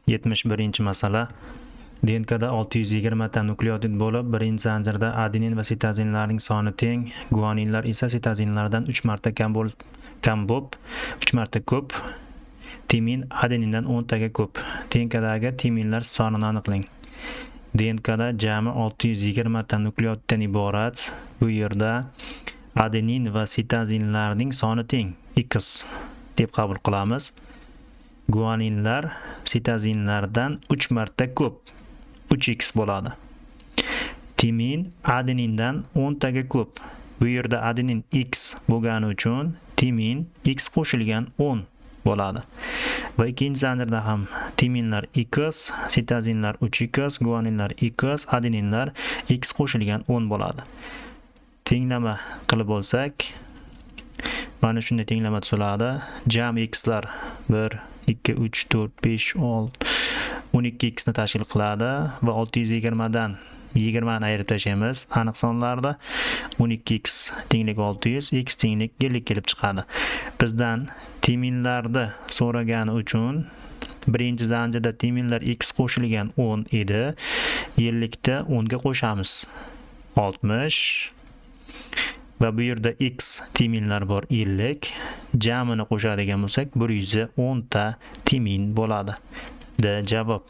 71-masala. DNKda 620 ta nukleotid bo'lib, birinchi zanjirda adenin va sitozinlarning soni teng, guaninlar esa sitozinlardan 3 marta kam bo'lib, 3 marta ko'p. Timin adenindan 10 taga ko'p. DNKdagi timinlar sonini aniqlang. DNKda jami 620 ta nukleotiddan iborat. Bu yerda adenin va sitozinlarning soni teng, x deb qabul qilamiz. Guaninlar sitozinlardan 3 marta ko'p, 3x bo'ladi. Timin adenindan 10 taga ko'p. Bu yerda adenin x bo'lgani uchun timin x qo'shilgan 10 bo'ladi. Va ikkinchi zanjirda ham timinlar x, sitozinlar 3x, guaninlar x, adeninlar x qo'shilgan 10 bo'ladi. Tenglama qilib olsak, mana shunday tenglama tuziladi. Jam xlar 1, 2, 3, 4, 5, 6, 12 x ni tashkil qiladi va 620 dan 20 ni ayirib tashlaymiz aniq sonlarda. 12x tenglik 600, x tenglik 50 kelib chiqadi. Bizdan timinlarni so'ragani uchun birinchi zanjirda timinlar x qo'shilgan 10 edi. 50 ta 10 ga qo'shamiz. 60 va bu yerda x timinlar bor 50. Jamini qo'shadigan bo'lsak 110 ta timin bo'ladi. D javob.